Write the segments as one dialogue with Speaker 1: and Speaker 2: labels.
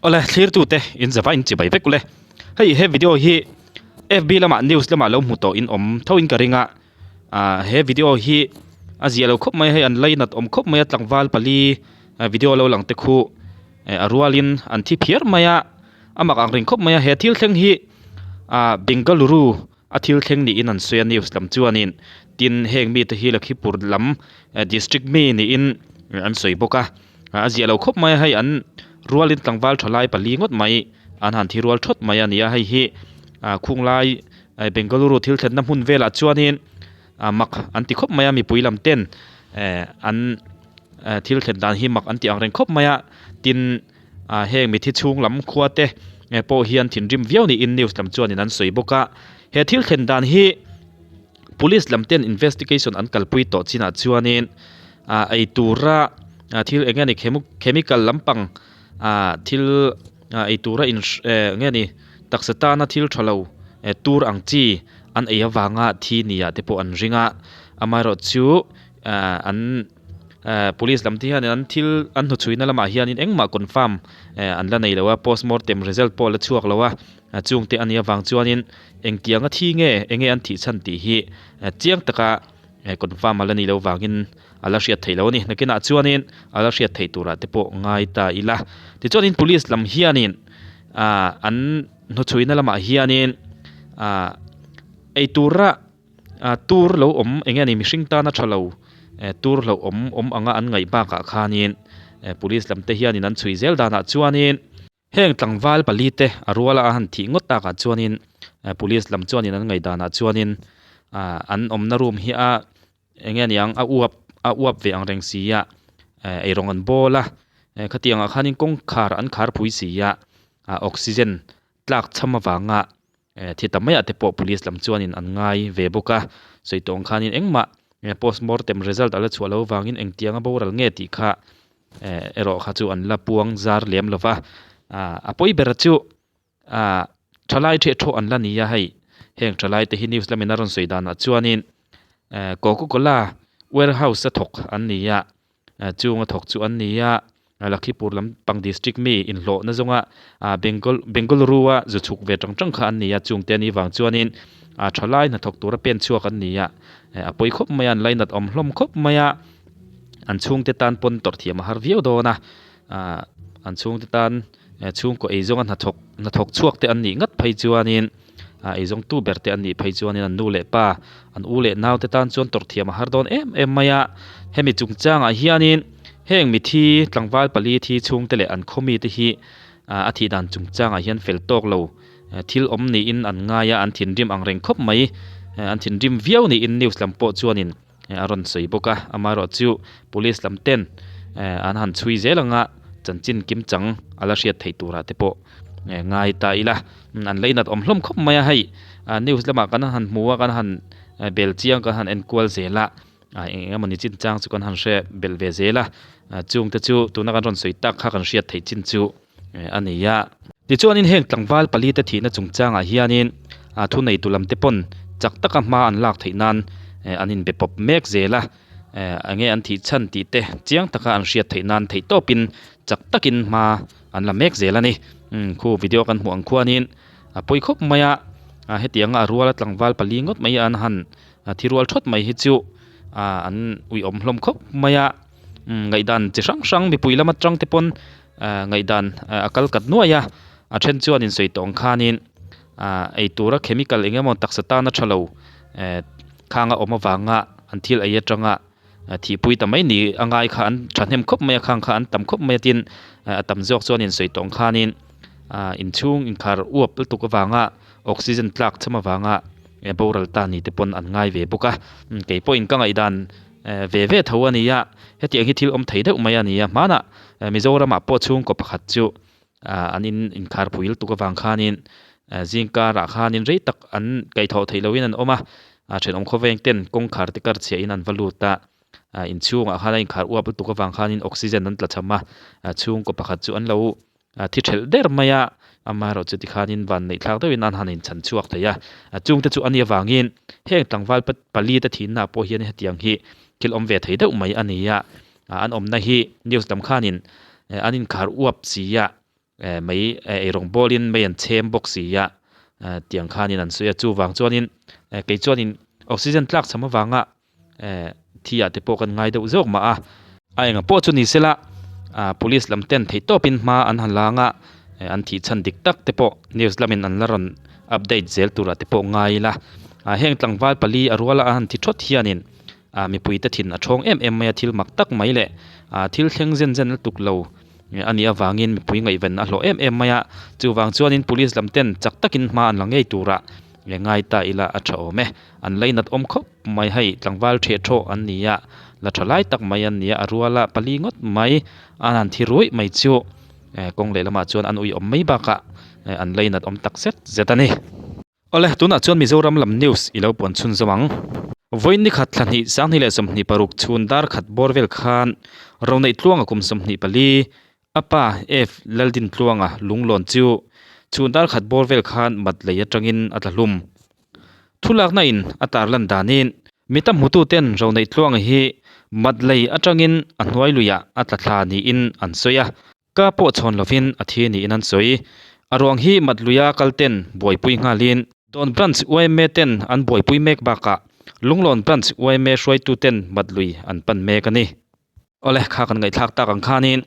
Speaker 1: Awle thlirtute in zava in chibai vek ule. Hei he video hi FB lamah news lamah lo hmu tawh in awm tho in ka ring a, ah he video hi a ziah lo khawp mai a hei an lainat awm khawp mai a tlangval pali video lo lang te khu a rualin an thi phiar mai a, a mak ang reng khawp mai a he thil thleng hi ah Bengaluru A thil thleng niin an sawi a news lam chuanin tin heng mite hi Lakhipur lam district mi niin an sawi bawk a, a ziah lo khawp mai a hei an rualin tlangval tha lai pali ngawt mai an han thi rual thawt mai a ni a, hei hi khunglai Bengaluru thil thlenna hmun velah chuanin mak an ti khawp mai a mipui lam ten an thil thlen dan hi mak an ti ang reng khawp mai a, tin. Ah heng mithi chhung lam khua te pawh hian thinrim viau niin news lam chuanin an sawi bawk a. He thil thlen dan hi police lam ten investigation an kalpui tawh chinah chuanin ah ei tura thil eng nge ni chemical lampang ah thil ei tura in eng nge ni taksa tana thil tha lo tur ang chi an ei avanga thi nia te pawh an ring a. Amaherawhchu ah an. Eh police lam te hianin an thil an hnuchhuina lamah hianin engmah confirm eh an la nei lo a postmortem result pawh a la chhuak lo a chung te a nih avang chuanin engtianga thi nge enge an thih chhan tih hi chiang taka eh confirm a la nih loh vangin a la hriat theih loh a ni nakinah chuanin a la hriat theih turah te pawh ngai ta ila tichuanin police lam hianin ah an hnuchhuina lamah hianin ah eitura. Ah tur lo awm eng nge ni mihring tana tha lo eh tur lo awm awm anga an ngaih bakah khanin eh police lam te hianin an chhui zel danah chuanin heng tlangval pali te a ruala a han thih ngawt takah chuanin eh police lam chuanin an ngaih danah chuanin ah an awmna room hi a eng nge niang a uap a uap ve ang reng si a eh eirawng an bawl a eh khatiangah khanin kawngkhar an khar phui si a ah oxygen tlak cham avanga Eh thi ta maiah te pawh police lam chuanin an ngai ve bawk a, sawi tawng khanin engmah eh postmortem result a la chhuah loh vangin engtianga boral nge tih kha eh erawh kha chu an la puang zar lem lo va, ah a pawi ber chu ah thalai theh thawh an la ni a hei, heng thalai te hi news lamin a rawn sawi danah chuanin eh coca cola warehouse a thawk an ni a. Chunga thawk chu an ni a, Lakhipur lam pang district mi inhlawh na zawnga Bengal Bengaluru a zu chhuk ve tang tang kha an ni a, chungte a nih vang chuanin thalai hnathawk tura pen chhuak an ni a, a pawi khawp mai a, an lainat awm hlawm khawp mai a, an chhungte tan pawn tawrh thiam a har viau dawn a, an chhungte tan chhungkaw ei zawnga hnathawk hnathawk chhuak te an nih ngat phei chuanin. Ah eizawngtu ber te an nih phei chuanin an nu leh pa, an u leh nau te tan chuan tawrh thiam a har dawn em em mai a. Hemi chungchangah hianin heng mithi tlangval pali thi chhungte leh an khaw mite hi ah a thih dan chungchangah hian fel tawk lo thil awm niin an ngai a, an thinrim ang reng khawp mai. An thinrim viau niin news lam pawh chuanin a rawn sawi bawk a, amaherawhchu police lam ten an han chhui zel anga chanchin kim chang a la hriat theih turah te pawh ngai ta ila, an leinat awm hlawm khawp mai a hei news lamah kan han hmu a kan han bel chiang kan han enkual zel a eng eng emawni chin chang chu kan han hre belh ve zel a chungte chu tuna kan rawn sawi tak kha kan hriat theih chin chu a ni a. Tichuanin heng tlangval pali te thihna chungchangah hianin thuneitu lam te pawn chak taka hma an lak theih nan an inbe pawp mek zel a, enge an thih chhan tih te chiang taka an hriat theih nan theih tawpin chak takin hma an la mek zel a ni. Khu video kan hmuh ang khuanin a pawi khawp mai a, hetianga a ruala tlangval pali ngawt mai an han thi rual thawt mai hi chu an uiawm hlawm khawp mai a. Ngaihdan chi hrang hrang mipui lam atang te pawn ngaihdan a kal kat nuai a, a then chuan insawi tawh ang khanin ei tura chemical eng emaw taksa tana tha lo khang a awm avanga an thil ei atanga thihpui ta mai ni a ngai kha an thahnem khawp mai a, khang kha an tam khawp mai a tin a tam zawk chuan insawi tawh ang khanin inchhung inkhar uap lutuk avanga oxygen tlak cham avanga boral ta ni te pawn an ngai ve bawk a, keipawhin ka ngaihdan Ve ve tho a ni a, hetiang hi thil awm thei deuh mai a ni a, hmanah Mizoramah pawh chhungkaw pakhat chu an in inkharpui lutuk avang khanin zingkarah khanin rei tak an kaihthawh theih lohin an awm a, thenawm khawveng ten kawngkhar te kar chhiahin an va lut a, inchhungah khan a inkhar uap lutuk avang khanin oxygen an tla cham a, chhungkaw pakhat chu an lo A thi thelh der mai a, amaherawhchu tikhanin van neih thlak deuhin an han inchhan chhuak thei a. Chungte chu a nih avangin heng tlangval pali te thinna pawh hian hetiang hi thil awm ve thei deuh mai a ni a. An awmna hi news lam khanin an inkhar uap si a, Mei eirawng bawlin mei an chhem bawk si a tiang khanin an sawi a chuvang chuanin kei chuanin oxygen tlak cham avanga thi ah te pawh kan ngai deuh zawk mah a. A enga pawh chu ni sela police lam ten theih tawpin hma an han lang a an thih chhan dik tak te pawh news lamin an la rawn update zel turah te pawh ngai ila heng tlangval pali a ruala a han thi thawt hianin mipui te thin a thawng em em mai a thil mak tak mai leh thil thleng zen zen lutuk lo a nih avangin mipui ngaihven a hlawh em em mai a, chuvang chuanin police lam ten chak takin hma an la ngei turah ngai ta ila a tha awm e, an lainat awm khawp mai hei tlangval theh thawh an ni a, la tha lai tak mai an ni a, a ruala pali ngawt mai an han thi ruih mai chu kawng lehlamah chuan an ui awm mai bakah an lainat awm tak zet zet a ni. Awle, tunah chuan Mizoram lam news i lo puan chhunzawm ang. Vawiin ni khat thla hnih sanghnih leh 25 chhun dar khat bawr vel khan Roneih Tluanga kum 24, a pa F Laldin Tluanga lunglawn chu chhun dar khat bawr vel khan mat lei atangin a tla hlum. Thulakna in a tarlan danin mi tam hmutu ten Roneih Tluanga hi mat lei atangin a hnuai luiah a tla thla niin an sawi a. Ka pawh chhawn lovin a thi niin an sawi. A ruang hi Matluia kal ten buaipui nghalin Dawn Branch yma ten an buaipui mek bakah Lunglawn Branch yma hruaitu ten Matlui an pan mek a ni. Awle, kha kan ngaihthlak tak ang khanin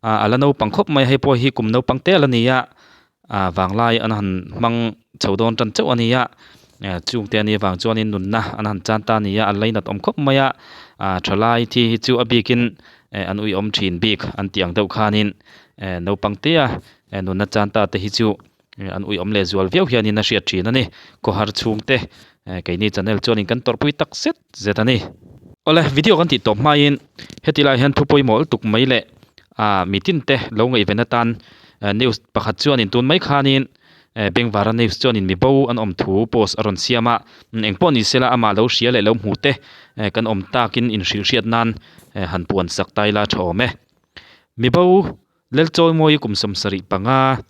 Speaker 1: a la naupang khawp mai, hei pawh hi kum naupang te a la ni a, vanglai an han hmang chho dawn tan chauh a ni a, chungte a nih avang chuanin nunna an han chan ta a ni a, a lainat awm khawp mai a, thalai thi hi chu a bikin an uiawm thin bik an tih ang deuh khanin naupang tea nunna chan ta te hi chu an uiawm leh zual viau hianin a hriat thin a ni, khawhar chhungte keini channel chuanin kan tawrhpui tak zet zet a ni. Awle video kan tih tawp hmain heti lai hian thu pawimawh lutuk mai leh ah mi tin te lo ngaihven atan news pakhat chuanin tun mai khanin Bengvara news chuanin mi bo an awm thu post a rawn siam a, engpawh ni sela amah lo hria leh lo hmu te kan awm takin inhrilhhriat nan han puan sak ta ila tha awm e. Mi bo Lelchawimawi kum 75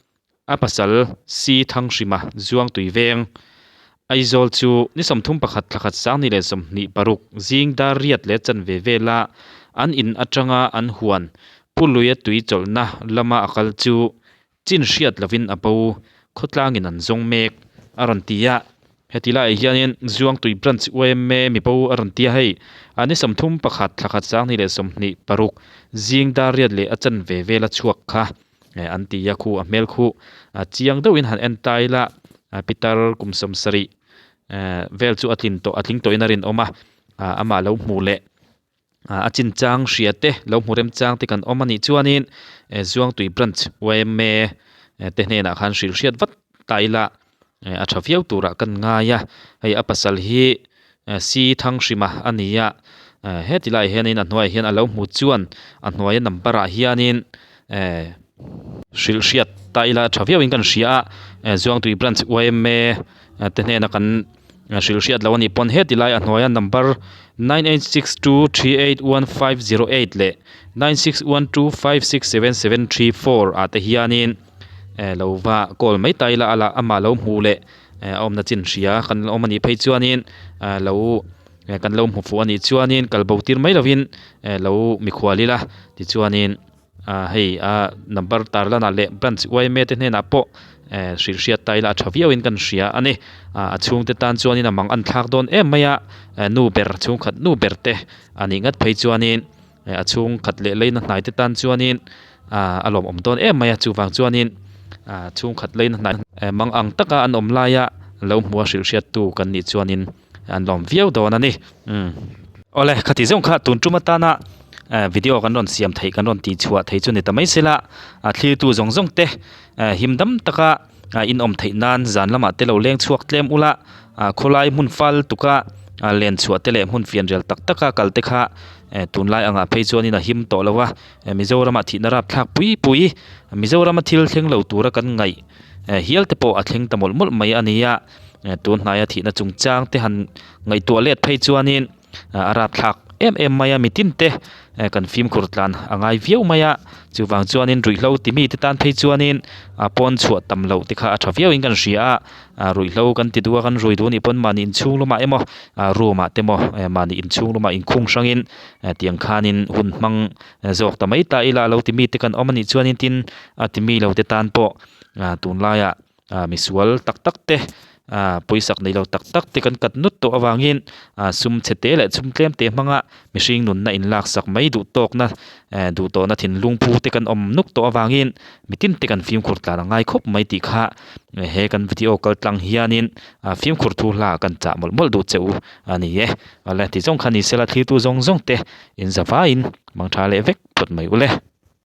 Speaker 1: A pasal Si Thanghrima Zuangtui veng Aizawl chu ni 31 thla khat 2026 zing dar riat leh chanve vela an in atanga an huan Pu Luia tui chawlhna lama a kal chu chin hriat lovin a bo khawtlangin an zawng mek a rawn ti a. Heti laiah hianin Zuangtui Branch yma mibo a rawn ti a hei, a ni 31 thla khat 2026 zing dar riat leh a chanve vela chhuak kha. An ti a khu a hmel khu chiang deuhin han en ta ila pitar kum 70 vel chu a tlin tawh a tling tawhin a rinawm a amah lo hmu leh a chinchang hria te lo hmu remchang te kan awm a nih chuanin Zuangtui branch yma te hnenah khan hrilh hriat vat ta ila a tha viau turah kan ngai a hei a pasal hi si Thanghrima a ni a heti laiah hianin a hnuaiah hian a lo hmu chuan a hnuaia number ah hianin hrilh hriat ta ila a tha viauin kan hria a Zuangtui branch yma te hnena kan hrilh hriat loh a nih pawn heti lai a hnuaia number 9862381508 leh 9612567734 ah te hianin. eh lo va call mai ta ila a lah amah lo hmuh leh eh a awmna chin hria kan la awm a nih phei chuanin ah lo eh kan lo hmu fuh a nih chuanin kal bo tir mai lovin eh lo mikhual ila tichuanin ah hei a number tar lanah leh branch yma te hnenah pawh eh hrilh hriat ta ila a tha viauin kan hria a ni ah a chhungte tan chuanin a mang an thlak dawn em mai a eh nu ber chhungkhat nu ber te a nih ngat phei chuanin. A chhung khat leh leina hnai te tan chuanin ah a lawmawm dawn em mai a chuvang chuanin ah chhung khat leina hnai mang ang taka an awm laia lo hmu a hrilh hriat tu kan nih chuanin an lawm viau dawn a ni umm awle khati zawng kha tun tum atana eh video kan rawn siam theih kan rawn tih chhuah thei chu ni ta mai sela a thlir tu zawng zawng te eh him dam taka ah in awm theih nan zan lamah te lo leng chhuak tlem ula ah khawlai hmun fal tuka ah len chhuah te leh hmun fianrial tak taka kal te kha eh tunlai angah phei chuanin a him tawh lo a eh Mizoramah thihna rapthlak pui pui Mizorama thil thleng lo tura kan ngaih eh hial te pawh a thleng ta mawlh mawlh mai a ni a eh tun hnaia thihna chungchang te han ngaihtuah let phei chuanin a rapthlak. em em mai a mitin te eh kan fimkhur tlan a ngai viau mai a chuvang chuanin ruihhlo ti mite tan phei chuanin a pawn chhuah tam loh te kha a tha viauin kan hria a ah ruihhlo kan ti duh a kan rui duh a nih pawn mahni inchhung lamah emaw ah room ah te maw eh mahni inchhung lamah inkhung hrangin eh tiang khanin hun hmang zawk ta mai ta ila a lo ti mite kan awm a nih chuanin tin a ti mi lo te tan pawh ah tunlaiah ah misual tak tak te ah pawisak nei lo tak tak te kan kat nut tawh avangin ah sum chhe te leh chhum tlem te hmanga mihring nunna in laksak mai duh tawkna eh duh tawhna thinlung phu te kan awm nuk tawh avangin mitin te kan fimkhur tlan a ngai khawp mai tih kha he kan video kal tlang hianin ah fimkhur thu hla kan chah mawlh mawlh duh che u a ni e awle ti zawng kha ni sela thlir tu zawng zawng te in za vaiin mang tha leh vek phawt mai ule.